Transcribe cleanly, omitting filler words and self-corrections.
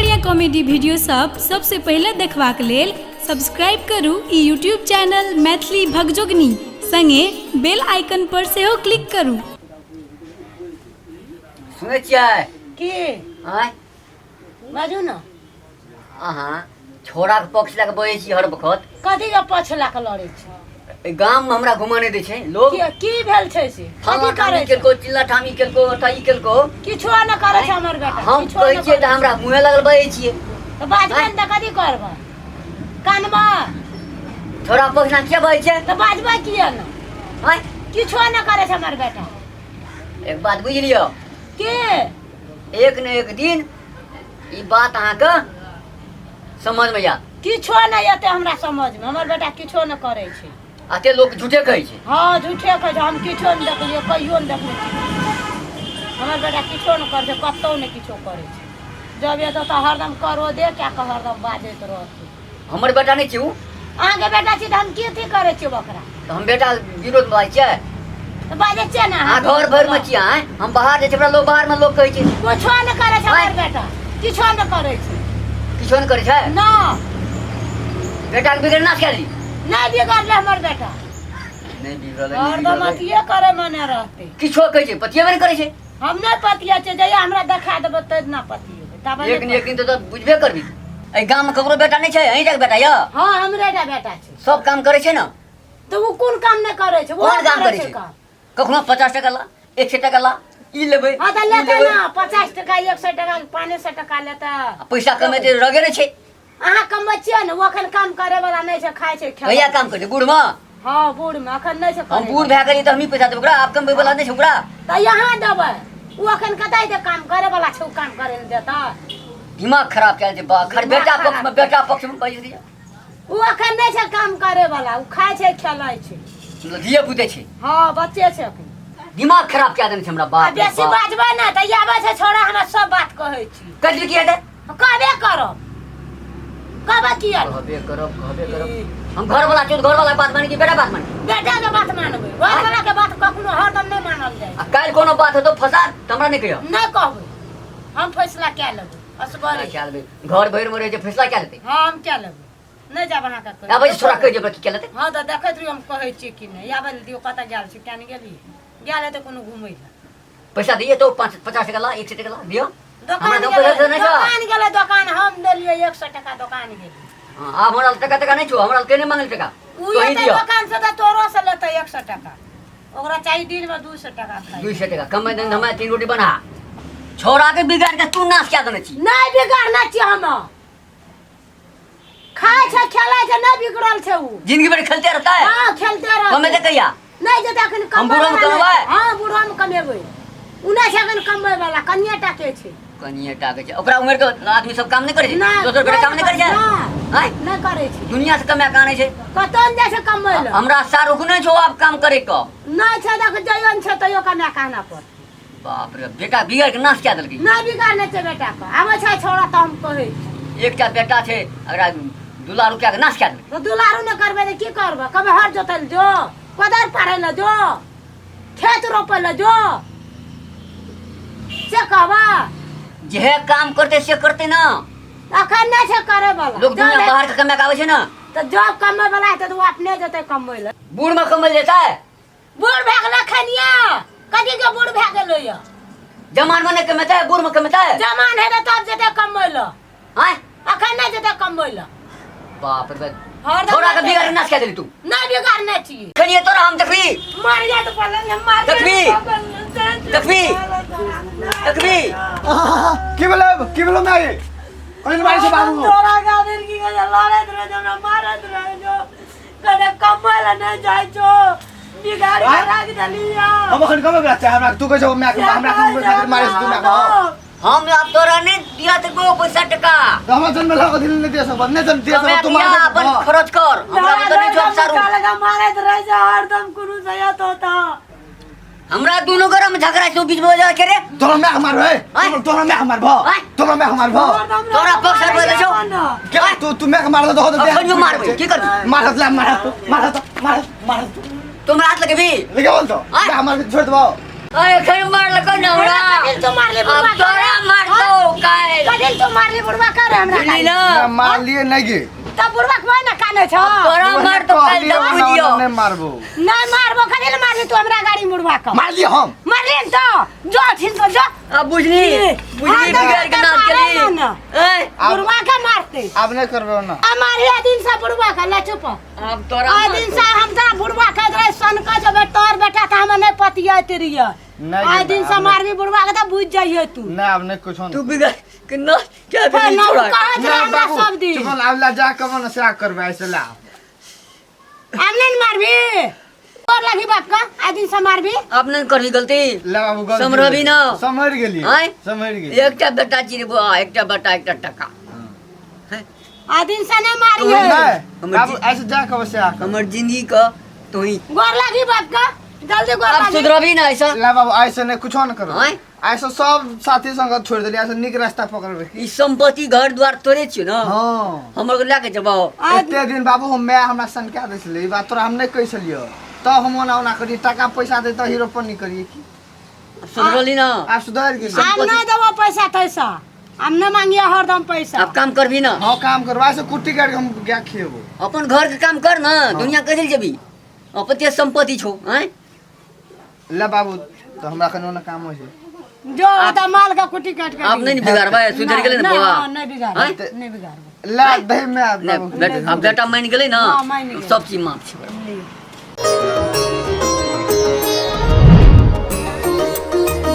बढ़िया comedy video सब सबसे पहिले देखबाक लेल सब्सक्राइब करू ई यूट्यूब चैनल मैथिली भगजोगनी संगे बेल आइकन पर सेहो क्लिक करू। सुनै छियै? की? आँय? बाजू ने। अहाँ छोड़ाके पक्ष लए कऽ बजै छी हर बखत। कथी के पक्ष लए कऽ लड़ै छी? एहि गाममे हमरा घुमऽ नहि दै छै लोग। की भेल छै से? फलाना कथी ठाम करै ई छै? केलको, चिल्ला ठाम ई केलको, ओतऽ ई केलको। किछो नहि करै छै हमर बेटा। हम किछो कहै नहि छियै तऽ करै छै। हमरा मुँहे लगल बजै छियै। तऽ बाजबै ने तऽ कथी करबै? कानबै? छोड़ा पक्ष लए किया बजै छियै? तऽ बाजबै किया ने? आँय? किछो नहि करै छै हमर बेटा। एक बात बुझि लिअ। की? एक ने एक दिन ई बात अहाँके समझमे आयत। किछो नहि एतै हमरा समझमे। हमर बेटा किछो नहि करै छै। अते लोक झूठे कहै छै। हँ, झूठे कहै छै। हम किछो नहि देखलियै, कहियो नहि देखने छियै। हमर बेटा किछो नहि करै छै, कतहु नहि किछो करै छै। जब एतौ तऽ हरदम करो दे कए कऽ हरदम बाजैत रहतै। हमर बेटा नहि छी उ। अहाँके बेटा छी तऽ हम की अथी करै छियै ओकरा? तऽ हम बेटा विरोध बाजै छियै? तऽ बाजै छियै ने अहाँ घर भरिमे छियै आँय? हम बाहर जाइ छियै, हमरा लोग बाहरमे लोग कहै छै। किछो नहि करै छै हमर बेटा, किछो नहि करै छै। किछो नहि करै छै? ना। बेटाके बिगड़ना कए ली? नहि बिगड़लै हमर बेटा। नहि बिगड़लै, नहि हरदम बिगड़लै। अथिये करै मने रहतै। किछो कहै छै, पतियेबे नहि करै छै। हम नहि पतियै छियै, जहिया हमरा देखा देबै तै दिना पतियेबै। तब एक ने एक दिन तऽ बुझबे करबी। एहि गाममे ककरो बेटा नहि छै? अहीं बेटा यऽ? हँ, हमरे टा बेटा छै। सब काम करै छै ने? तऽ ओ कोन काम नहि करै छै? कोन काम करै छै? काम कखनो 50 टका ला, 100 टका ला, ई लेबै। हँ तऽ लेतै ने, 50 टका, 100 टका, 500 टका लेतै। आ पैसा कमेतै रगे नहि छै। अहाँ कमबै छियै ने, ओ अखन काम करे वाला नहि छै, खाइ छै। कहिया काम करै छै? बूढ़मे? हँ, बूढ़मे, अखन नहि छै। हम बूढ़ भए गेलियै तऽ हमही पैसा देबै ओकरा, आब कमबै वाला नहि छै ओकरा। तऽ यहाँ देबै, ओ अखन कतऽ जेतै? काम करे वाला छै, ओ काम करे लए देतै? दिमाग खराब कयल छै बा, खर बेटा पक्षमे, बेटा पक्षमे बाजि दिया। ओ अखन नहि छै काम करे वाला, ओ खाइ छै, खेलै छै। धिये पुते छै। हँ, बच्चे छै अखन। दिमाग खराब कए देने छै हमरा बाप। बेसी बाजबै ने तऽ आबै छै छोड़ा, हमरा सब बात कहै छी। कहि की हेतै? कहबे करब, कहबे किया? कहबे करब, कहबे करब। हम घर वाला छियै, घर वाला बात मानी कि बेटा बात मानी? बेटा के बात मानबै, घर वाला के बात कखनो हरदम नहि मानल जाइ। आ काल्हि कोनो बात हेतौ फसाद तऽ हमरा नहि कहियो। नहि कहबै, हम फैसला कए लेबै असगरे। कए लेबै? घर भरि मे रहै छै, फैसला कए लेतै? हँ, हम कए लेबै। नहि जायब अहाँके कहै। आबै छै छोरा, कहि जेबै की कए लेतै। हँ, तऽ देखैत रहियौ हम कहै छियै कि नहि। आबै लए दियौ, कतऽ गेल छै? किया नहि गेलियै? गेल हेतै कोनो घुमै लए। पैसा दिए तो 50 टका ला, 100 टका ला दियो। दोकान हमरा तो गेलै, पैसा नहीं छौ। दोकान गेलै, दोकान हम देलियै 100 टका, दोकान गेलै। हाँ, आब हमरा टका टका नहीं छौ, हमरा के नहीं मांगल टका। उ तोही एतै दियो। दोकान से तऽ तोरो से लेतै 100 टका। ओकरा चाही दिन में 200 टका खाइ। 200 टका कमे दिन हमरा 3 रोटी बना। छोरा के बिगाड़ के तू नाश क्या देने छी? नहीं बिगाड़ने छी हम। खाय छै, खेलै छै, नहीं बिगड़ल छै उ। जिंदगी भर खेलते रहता है। हाँ, खेलते रहते। कमे दे कहिया? नहीं जेतै अखन। हम बूढ़ो में कमबै कमेबै? हाँ, बूढ़ो में कमेबै। उ नहीं छै अखन कमबै वाला, कनिये टा के छै। कनिये टा के छै। ओकरा उम्र के आदमी सब काम नहीं करे छै? नहि, दोसर बेटा काम नहीं करे छै? नहि। आँय? नहीं करे छै। दुनिया से कमा के आनै छै। कतौ नहि जाइ छै कमबै लए। हमरा सार रुकने छौ आब काम करे के। नहीं छै देख, जइयो ने छै तैयो कमा के आनऽ पड़तै। बाप रे, बेटा बिगड़ के नाश कए देलकै। नहीं बिगाड़ने छै बेटा के। आबै छै छोड़ा तऽ हम कहै छी। एकटा बेटा छै, एकरा 2 लाख रुपया के नाश कए देलकै। तऽ दुलारू नहि करबै तऽ की करबै? कहबै हर जोतै लए जो, कोदारि पारै लए जो, खेत रोपै लए जो, से कहबै? जेहे काम करते से करते ना। अखन नहि छै करे वाला। लोग दुनिया बाहर के कमा के आबै छै ना। तऽ जब कमबै वाला हेतै तऽ ओ अपने जेतै कमबै लए। बूढ़ में कमल जेतै? बूढ़ भए गेलै खनिया, कथी के बूढ़ भए गेलै यऽ? जमान में नहि कमेतै, बूढ़ में कमेतै? जमान हेतै तब जेतै कमबै लए। आँय? अखन नहि जेतै कमबै लए। बाप रे बाप। हरदम छोरा के बिगाड़ नाश कए देली तू। नहि बिगाड़ने छियै। खनिया तोरा हम देखबी। मार जा तऽ पलंग मार। देखबी, देखबी, देखबी। की भेलै? की भेलै माय? कहीं मारै छै बाबू? तोरा गादिर की कहै छै, लड़ैत रहै छै, हमरा मारैत रहै छौ, कहै कमबै लए नहि जाइ छौ, बिगाड़ के राख देलियै। हम अखन कमे बला छै हमरा, तू कहै छौ माय के, हमरा के उम्र खातिर मारै छै तू माय के। हम आब तोरा नहीं दिया तो पैसा टका। तऽ हमरा जन्म लगा दिल नहीं दिया सब, नहीं जन्म दिया कमे सब तू दिया मार अपन खर्च कर, हमरा तो नहीं छोड़ सारू। लगा मारैत रहै छै हरदम, कोनो सयत होता। हमरा दोनों घर में झगड़ा छौ, बीच में जा के रे। तोरा माय मार रे, तोरा माय मार भ, तोरा माय मार भ। तोरा पक्ष पर छौ के तू तू माय मार दो दे। अखन मारबै की करबी? मार ले, मार, मार, मार, मार। तुम हाथ लगेबी? लगे बोल तो माय मार छोड़ दो। अरे खैर मार लको न हमरा। कथिल तू मारली बुढ़वा? अब तोरा मार दो काहे? कथिल तू मारली बुढ़वा के? मारे हमरा बुझली गाड़ी। ना ना मारलिए नहीं गे तब बुढ़वा के ना काने छ तोरा मार तो काल्हि कहलिए तक ओना बुझियो ओना नहीं मारबो। नहीं मारबो कथी ले मारली तू हमरा गाड़ी मुड़वा के? मारलिए हम। मारली न तो जो छिन तो जो। अब बुझली बुझली हाँ, तो बिगाड़ के नाच मारे केली ना। ए बुढ़वा के मारते। अब नहीं करबो ना। आ मारे दिन से बुढ़वा के ले चुप। अब तोरा आ दिन से हम तोरा बुढ़वा के रहे सन का जब तोर बेटा के हम नहीं पतियाइत रहिए। नहीं आ गे, दिन से अब मारबी बुढ़वा के तो बुझ जाइए तू। नहीं अब नहीं कुछ तू बिगाड़ के नाच क्या हाँ, भेली ना, छोड़ा कहत रहे ना हमरा बाबू सब दिन। चुप अब ला जा कबो ना से करबे ऐसे ला। हम नहीं मारबी तोर लगी बाप का आ दिन से मारबी। अब नहीं करबी गलती। ला बाबू गलती समरबी ना। समझ गेली। आँय? समझ गेली। एकटा बेटा छी रे बुआ, एकटा बेटा एकटा टका। आ दिन से नहीं मारिए। नहीं हमर बाबू ऐसे जा कबो से आ। हमर जिंदगी का तू ही गोर लगी बाप का जल्दी गोर अब लगी। सुधरबी ना ऐसा। ला बाबू ऐसे नहीं कुछ न करो। आँय? ऐसे सब साथी संग छोड़ देली ऐसे निक रास्ता पकड़बे। ई संपत्ति घर द्वार तोरे छियो ना। हाँ हमर के लए के जबाओ। एते दिन बाबू हम my हमरा सनका दै छलै ई बात तोरा हम नहीं कहै छलियो तब हम ओना ओना करियै टाका पैसा दे तऽ हीरो पर नहीं करियै की। सुधरली ना। आब सुधरि गेली। हम नहीं देबो पैसा तैसा हम नहीं मांगिए हरदम पैसा। अब काम करबी ना। हाँ काम करबो ऐसे कुट्टी काटि के हम गाय खिएबो। अपन घर के काम कर ना दुनिया कथी जेबी अपन ते संपत्ति छौ। आँय ले बाबू तो हमरा कनी ओना काम होइ छै। जो होता माल का कुट्टी काट के अब नहीं बिगाड़बै सुधरि गेलै ने नहीं, बौआ। हाँ, नहीं बिगाड़बै आँय? नहीं बिगाड़बै। ला दही में नहीं, बाबू। बेटा अब बेटा मानि गेलै ना। हाँ, मानि गेलै। सब चीज माफ छै।